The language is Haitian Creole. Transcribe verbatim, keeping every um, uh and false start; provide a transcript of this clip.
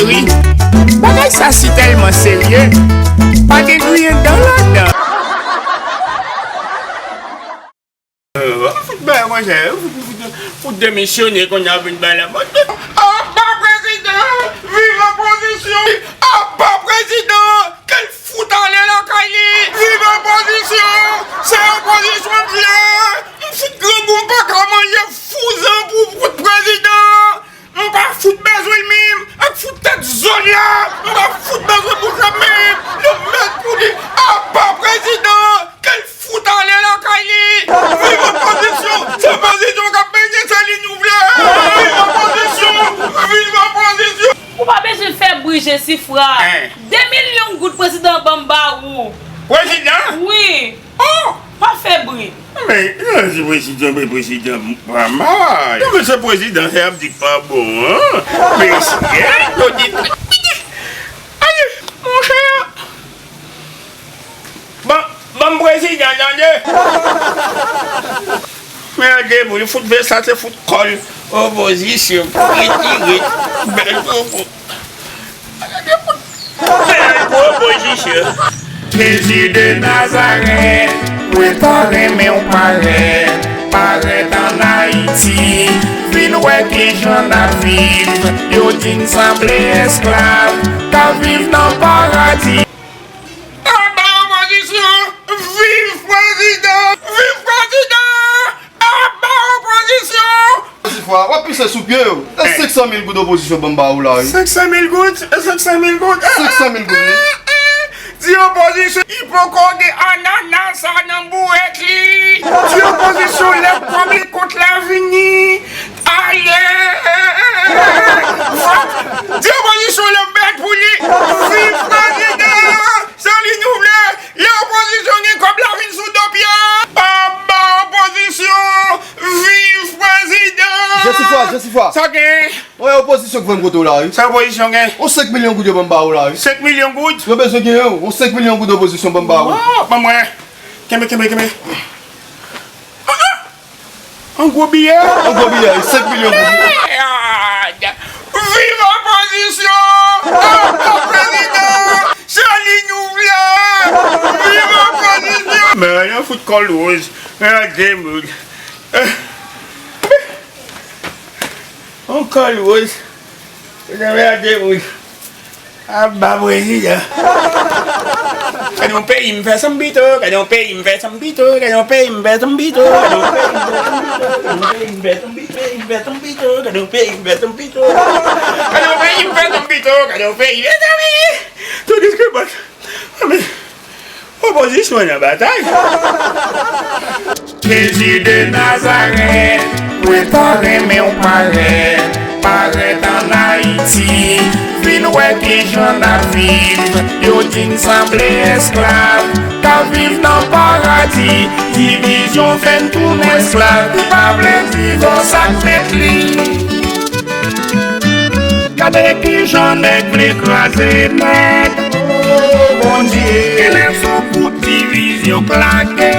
Wi. Bagay sa si tèlman serye, pa gen griyen dan ladan. Fout bay manje, fout, fout, fout demisyone kounye a vin bay la. Apa prezidan, viv opozisyon, apa prezidan, ke l fout ale lakay li. Viv opozisyon, se opozisyon m vle. M fout grangou, m pa ka manje fouzan pou fout prezidan. M pa fout bezwen l menm, ak fout tèt zòn la. M pa fout bezwen bouch la menm. Yo mèt pou li. Apa prezidan, ke l fout ale lakay li. Viv opozisyon, se opozisyon k ap benyen, se li nou vle. Viv opozisyon, viv opozisyon. Ou pa bezwen fè bri, Jesifra. Hein. De milyon goud prezidan ban m ba ou. Prezidan? Wi. Oh! Pa fè bri. Men, yo di prezidan, men prezidan pa mal. Non, men se prezidan, se ap di k pa bon, an. Mesye, yo di, aye, monchè. Ban, ban m prezidan, tande. Men an demoun, fout vè sa, se fout kòl opozisyon. Retire. Bèl popo. Bèl popo, Jezi. Jezi de Nazarèt, mwen ta renmen w parèt, parèt ann Ayiti, vin wè kijan n ap viv. Yo di n sanble esklav, k ap viv nan paradi. Anba opozisyon, viv prezidan, viv prezidan, anba opozisyon. Jesifra, w ap pise sou pye yo. E senk san mil goud opozisyon ban m ba ou la, wi. Senk san mil goud? E senk san mil goud? Senk san mil goud, wi. Di opozisyon, li poko gen anana sa nan bourèt li. Di opozisyon, lè kòb li kont la vini. Ale! Di opozisyon, lè bèt pou li. Viv prezidan! Se li nou vle! Lè opozisyon gen kòb la vin sou do pye a! Anba opozisyon! Viv prezidan! Jesifra, Jesifra. Sa gen? Wi, opozisyon k voye m kote w la, wi. Sa opozisyon gen? On senk milyon goud yo ban m ba ou la, wi. Senk milyon goud? Yo bezwen gen yon, on senk milyon goud opozisyon ban m ba ou. Oh, ban mwen. Kenbe, kenbe, kenbe. Ah, ah. On gwo biyè. On gwo biyè, senk milyon goud. Mèd! Viv opozisyon! Anba prezidan! Se li nou vle! Viv opozisyon! Men yon fout kòl wòz. Men yon demoun. On kòl wòz. Mèd, yon demoun. Aba prezidan. Gade yon peyi m fè sanm pito, gade yon peyi m fè sanm pito, gade yon peyi m fè sanm pito, gade yon peyi m fè sanm pito, gade yon peyi m fè sanm pito, gade yon peyi m fè sanm pito, gade yon peyi m fè sanm pito, gade yon peyi, mezanmi. Tout diskrepan. Anben. Opozisyon nan batay. Jezi de Nazarèt, mwen ta renmen w parèt, parèt ann Ayiti, vin wè kijan n ap viv. Yo di n sanble esklav, k ap viv nan paradi. Divizyon fè n tounen esklav, ki pa vle viv an sa k mèt li. Gade kijan nèg vle kraze nèg. O Bondye, genlè se on kout divizyon k lage.